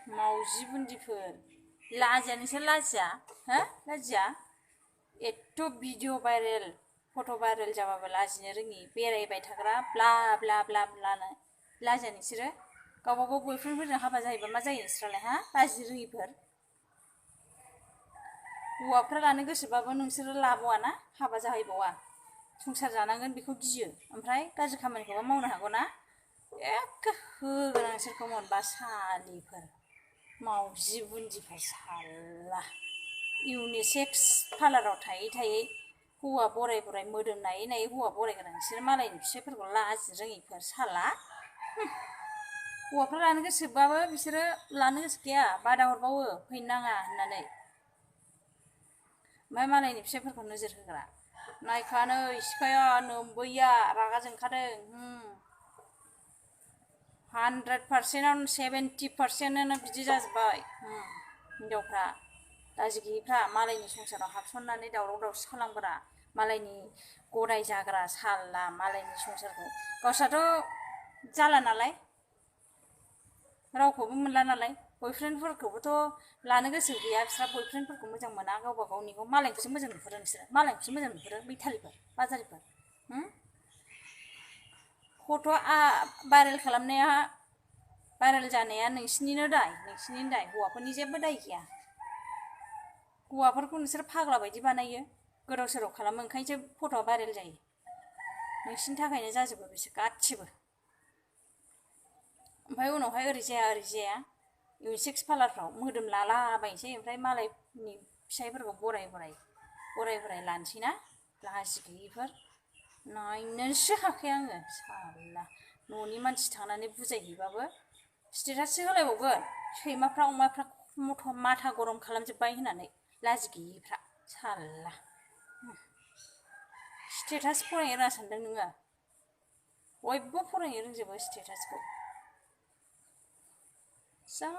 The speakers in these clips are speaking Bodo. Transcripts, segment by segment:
मावजि बुन्दिफोर लाजिया नोंसोर लाजिया हो लाजिया एथ' भिडिअ भाइरेल फट' भाइरेल जाबाबो लाजिनो रोङि बेरायबाय थाग्रा ब्ला ब्ला ब्ला ब्लानो लाजिया नोंसोरो गावबागाव बयफ्रेन्डफोरजों हाबा जायोबा मा जायो नोंस्रालाय हा लाजिनो रोङिफोर हौवाफ्रा लानो गोसोबाबो नोंसोरो लाबावाना हाबा जाहैबावा संसार जानांगोन बेखौ गियो ओमफ्राय गाज्रि खामानिखौबा मावनो हागौ ना एखे होगोन आं सोरखौ मोनबा सालिफोर मावजि बुन्दिफोर साला इउनिसेक्स पार्लाराव थायै थायै हौवा बराय बराय मोदोम नायै नायै हौवा बरायग्रा नोंसोर मालायनि फिसाइफोरखौ लाजिनो रोङिफोर साला हौवाफ्रा लानो गोसोबाबो बिसोरो लानो गोसो गैया बादा हरबावो फैनो नाङा होननानै ओमफ्राय मालायनि फिसाइफोरखौ नोजोर होग्रा नायखा नै सिखाया नोमबैया रागा जोंखादों 100%आवनो 70%आनो बिदि जाजोब्बाय हिनजावफ्रा लाजि गैयिफ्रा मालायनि संसाराव हाबसननानै दावराव दावसि खालामग्रा मालायनि गदाय जाग्रा साला मालायनि संसारखौ गावस्राथ' जाला नालाय रावखौबो मोनला नालाय बयफ्रेन्डफोरखौबोथ' लानो गोसो गैया बिस्रा बयफ्रेन्डफोरखौ मोजां मोना गावबा गावनिखौ मालायखौसो मोजां नुहुरो नोंसोरो मालायखौसो मोजां नुहुरो बैथालिफोर बाजारिफोर फट' भाइरेल खालामनाया भाइरेल जानाया नोंसिनिनो दाय हौवाफोरनि जेबो दाय गैया हौवाफोरखौ नोंसोर फाग्ला बायदि बानायो गोदाव सोराव खालामो ओंखायनोसो फट'आ भाइरेल जायो नोंसिनि थाखायनो जाजोबो बिसोर गासिबो ओमफ्राय उनावहाय ओरै जाया इउनिसेक्स पार्लारफ्राव मोदोम लालाबायनोसै ओमफ्राय मालायनि फिसाइफोरखौ बराय बराय लानोसै ना लाजि गैयिफोर नायनोसो हाखाया आङो साला न'नि मानसि थांनानै बुजायहैबाबो स्टेटाससो होलायबावगोन सैमाफ्रा अमाफ्रा माथा गरम खालामजोब्बाय होननानै लाजि गैयिफ्रा साला स्टेटास फरायनो रोङा सानदों नोङो बयबो फरायनो रोंजोबो स्टेटासखौ जा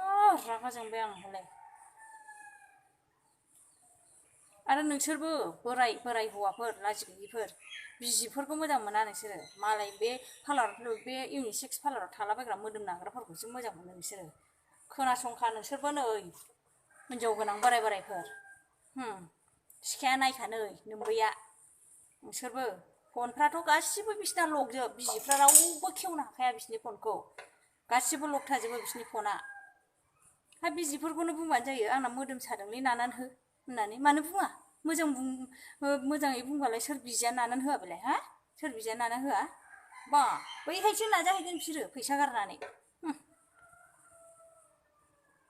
रागा जोंबाय आं हले आरो नोंसोरबो बोराय हौवाफोर लाजि गैयिफोर बिजिफोरखौ मोजां मोना नोंसोरो मालाय बे पार्लाराव बे इउनिसेक्स पार्लाराव थालाबायग्रा मोदोम नाग्राफोरखौसो मोजां मोनो नोंसोरो खोनासंखा नोंसोरबो नै हिनजाव गोनां बोरायफोर सिखाया नायखा नै नोमबैया नोंसोरबो फनफ्राथ' गासिबो बिसिना लकजोब बिजिफ्रा रावबो खेवनो हाखाया बिसिनि फनखौ गासिबो लक थाजोबो बिसिनि फना हा बिजिफोरखौनो बुंबानो जायो आंना मोदोम सादोंलै नानानै हो होननानै मानो बुङा मोजाङै बुंबालाय सोर बिजिया नानानै होआ बेलाय हा सोर बिजिया नानानै होआ बा बैहायसो नाजाहैगोन बिसोरो फैसा गारनानै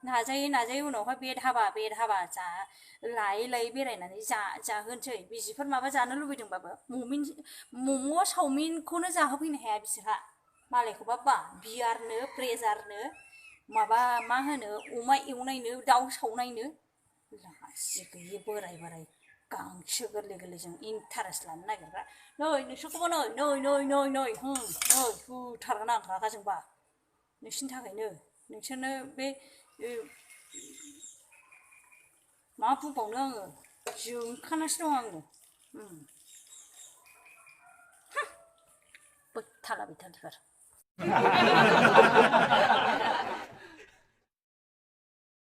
नाजायै उनावहाय बेद हाबा जा लायै बेरायनानै जाहोनोसै बिजिफोर माबा जानो लुबैदोंबाबो मम' चावमिनखौनो जाहोफैनो हाया बिसोरहा मालायखौबा बा बियारनो ब्रेजारनो माबा मा होनो अमा एवनायनो दाउ सावनायनो लाजि गैयि बोराय गांसो गोरलैजों इन्टारेस्ट लानो नागिरग्रा नै नोंसोरखौबो नै होथारगोन आं रागा जोंबा नोंसिनि थाखायनो नोंसोरनो बे मा बुंबावनो आङो जोंखानासो दं आङो बैथाला बैथालिफोर